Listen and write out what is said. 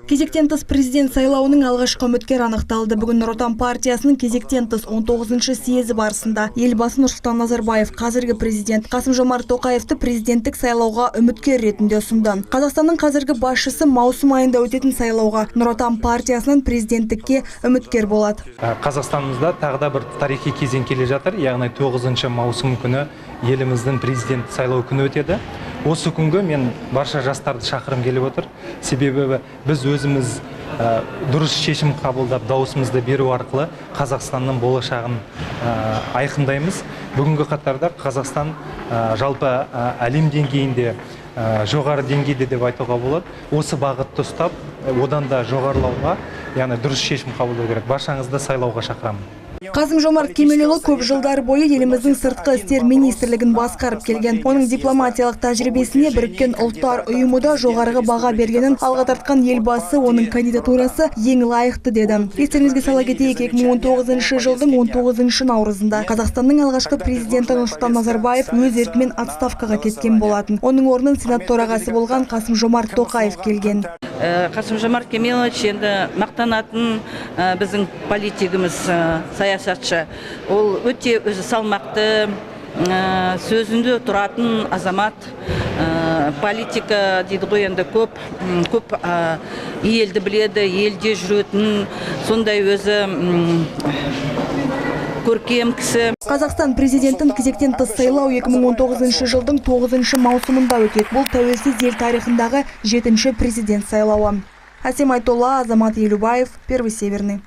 Кезектен тыс президент сайлауының алғашқы үміткері анықталды. Бүгін Нұр Отан партиясының кезектен тыс 19-шы съезі барысында Елбасы Нұрсұлтан Назарбаев қазіргі президент Қасым-Жомарт Тоқаевты президенттік сайлауға үміткер ретінде ұсынды. Қазақстанның қазіргі басшысы маусым айында өтетін сайлауға Нұр Отан партиясынан президенттікке үміткер болады. Қазақстанымызда тағы да бір тарихи кезең келе жатыр, яғни 9 маусым күні еліміздің президент сайлау күні өтеді. Осы күнгі мен барша жастарды шақырым келіп отыр. Себебі біз өзіміз дұрыс шешім қабылдап, дауысымызды беру арқылы Қазақстанның болашағын айқындаймыз. Бүгінгі қатарда Қазақстан жалпы әлем деңгейінде жоғары деңгейде деп айтуға болады. Осы бағытты ұстап, одан да жоғарылауға, яғни дұрыс шешім қабылдау керек. Баршаңызды сайлауға шақырамын. Қасым-Жомарт Кемелұлы көп жылдар бойы еліміздің сыртқы істер министрлігін басқарып келген. Оның дипломатиялық тәжірибесіне Біріккен Ұлттар Ұйымы да жоғарғы баға бергенін алға тартқан Елбасы оның кандидатурасы ең лайықты деді. Естеріңізге сала кетейік, 2019 жылдың 19 наурызында Қазақстанның алғашқы президенті Нұрсұлтан Назарбаев өз еркімен отставкаға кеткен болатын. Оның орнын Сенат төрағасы болған Қасым-Жомарт Тоқаев келген. Қасым-Жомарт Кемелович енді мақтанатын біздің политигіміз, саясатшы. Ол өте өзі салмақты, сөзінде тұратын азамат. Политика дейді ғой енді, көп көп елді біледі, елде жүретін, сондай өзі көркем кісі. Қазақстан президентін кезектен тыс сайлау 2019 жылдың 9 маусымында өтеді. Бұл тәуелсіз ел тарихындағы 7-ші президент сайлауы. Әсем Айтолла, Азамат Елубаев, Первый Северный.